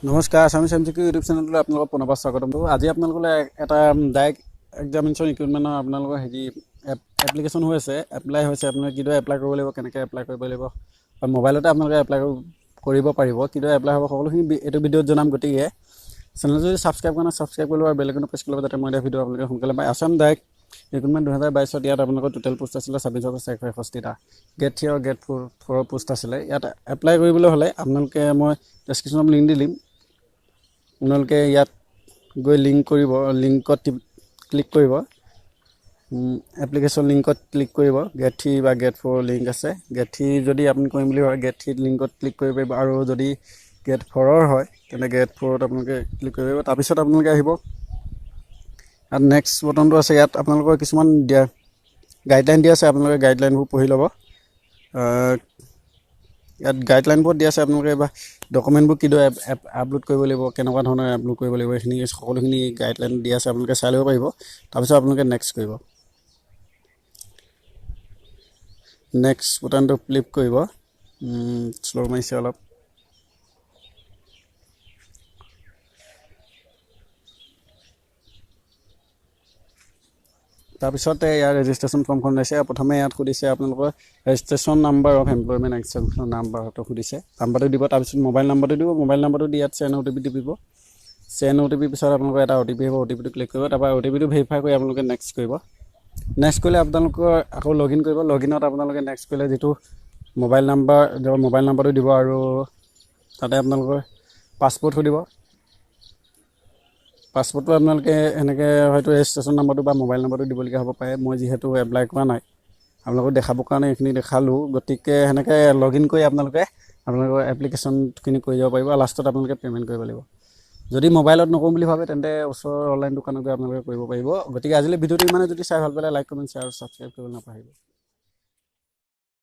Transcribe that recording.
নমস্কাৰ, Assamese M C Q YouTube চেনেলটোলৈ আপোনালোকক পুনৰবাৰ স্বাগতম। আজি আপোনালোকলৈ এটা ডাইৰেক্ট এক্সামিনেশ্যন ৰিক্ৰুইটমেণ্টৰ আপোনালোকৰ হেৰি এপ্লিকেশ্যন হৈ আছে, এপ্লাই হৈছে। আপোনালোকে কিদৰে এপ্লাই কৰিব লাগিব, কেনেকৈ এপ্লাই কৰিব লাগিব, বা মোবাইলতে আপোনালোকে এপ্লাই কৰিব পাৰিব, কিদৰে এপ্লাই হ'ব সকলোখিনি এইটো ভিডিঅ'ত জনাম। গতিকে চেনেলটো যদি ছাবস্ক্ৰাইব কৰা নাই, ছাবস্ক্ৰাইব কৰি ল'ব আৰু বেল আইকনটো প্ৰেছ কৰি ল'ব, যাতে মই দিয়া ভিডিঅ' আপোনালোকে সোনকালে পায়। আছাম ডাইৰেক্ট ৰিক্ৰুইটমেণ্ট 2022ত ইয়াত আপোনালোকৰ টোটেল পোষ্ট আছিলে 26,161টা, গ্ৰেড থ্ৰী আৰু গ্ৰেড ফ'ৰৰ পোষ্ট আছিলে। ইয়াত এপ্লাই কৰিবলৈ হ'লে আপোনালোকে মই ডেছক্ৰিপশ্যনত লিংক দি দিম, আপোনালোকে ইয়াত গৈ লিংক কৰিব, লিংকত ক্লিক কৰিব, এপ্লিকেশ্যন লিংকত ক্লিক কৰিব। গ্ৰেড থ্ৰী বা গ্ৰেড ফ'ৰ লিংক আছে। গ্ৰেড থ্ৰী যদি আপুনি কৰিম বুলি ভাবে, গ্ৰেড থ্ৰী লিংকত ক্লিক কৰিব পাৰিব, আৰু যদি গ্ৰেড ফ'ৰৰ হয় তেনে গ্ৰেড ফ'ৰত আপোনালোকে ক্লিক কৰিব পাৰিব। তাৰপিছত আপোনালোকে আহিব ইয়াত নেক্সট বটনটো আছে, ইয়াত আপোনালোকৰ কিছুমান দিয়া গাইডলাইন দিয়া আছে, আপোনালোকে গাইডলাইনবোৰ পঢ়ি ল'ব। ইয়াত গাইডলাইনবোৰ দিয়া আছে, আপোনালোকে বা ডকুমেণ্টবোৰ কিদৰে আপলোড কৰিব লাগিব, কেনেকুৱা ধৰণৰ আপলোড কৰিব লাগিব, এইখিনি সকলোখিনি গাইডলাইন দিয়া আছে, আপোনালোকে চাই ল'ব পাৰিব। তাৰপিছত আপোনালোকে নেক্সট কৰিব, নেক্সট বটনটো ক্লিক কৰিব। শ্ল' মাৰিছে অলপ। তাৰপিছতে ইয়াৰ ৰেজিষ্ট্ৰেশ্যন ফৰ্মখন ওলাইছে। প্ৰথমে ইয়াত সুধিছে আপোনালোকৰ ৰেজিষ্ট্ৰেশ্যন নাম্বাৰ অফ এমপ্লয়মেণ্ট এক্সচেঞ্জৰ নাম্বাৰটো সুধিছে, নাম্বাৰটো দিব। তাৰপিছত মোবাইল নাম্বাৰটো দিব, মোবাইল নাম্বাৰটো দি ইয়াত চেণ্ড অ' টি পি টিপিব। চেণ্ড অ' টি পিৰ পিছত আপোনালোকৰ এটা অ' টি পি আহিব, অ' টি পিটো ক্লিক কৰিব। তাৰপৰা অ' টি পিটো ভেৰিফাই কৰি আপোনালোকে নেক্সট কৰিব। নেক্সট কৰিলে আপোনালোকৰ আকৌ লগ ইন কৰিব। লগ ইনত আপোনালোকে নেক্সট কৰিলে যিটো মোবাইল নাম্বাৰ দিব, মোবাইল নাম্বাৰটো দিব আৰু তাতে আপোনালোকৰ পাছপ'ৰ্ট সুধিব। পাছপ'ৰ্টটো আপোনালোকে এনেকৈ হয়তো ৰেজিষ্ট্ৰেশ্যন নাম্বাৰটো বা মোবাইল নাম্বাৰটো দিবলগীয়া হ'ব পাৰে। মই যিহেতু এপ্লাই কৰা নাই, আপোনালোকক দেখাবৰ কাৰণে এইখিনি দেখালোঁ। গতিকে সেনেকৈ লগ ইন কৰি আপোনালোকে আপোনালোকৰ এপ্লিকেশ্যনখিনি কৰি যাব পাৰিব আৰু লাষ্টত আপোনালোকে পে'মেণ্ট কৰিব লাগিব। যদি মোবাইলত নকৰোঁ বুলি ভাবে তেন্তে ওচৰৰ অনলাইন দোকানত গৈ আপোনালোকে কৰিব পাৰিব। গতিকে আজিলৈ ভিডিঅ'টো ইমানে। যদি চাই ভাল পালে লাইক, কমেণ্ট, শ্বেয়াৰ আৰু ছাবস্ক্ৰাইব কৰিবলৈ নাপাহৰিব।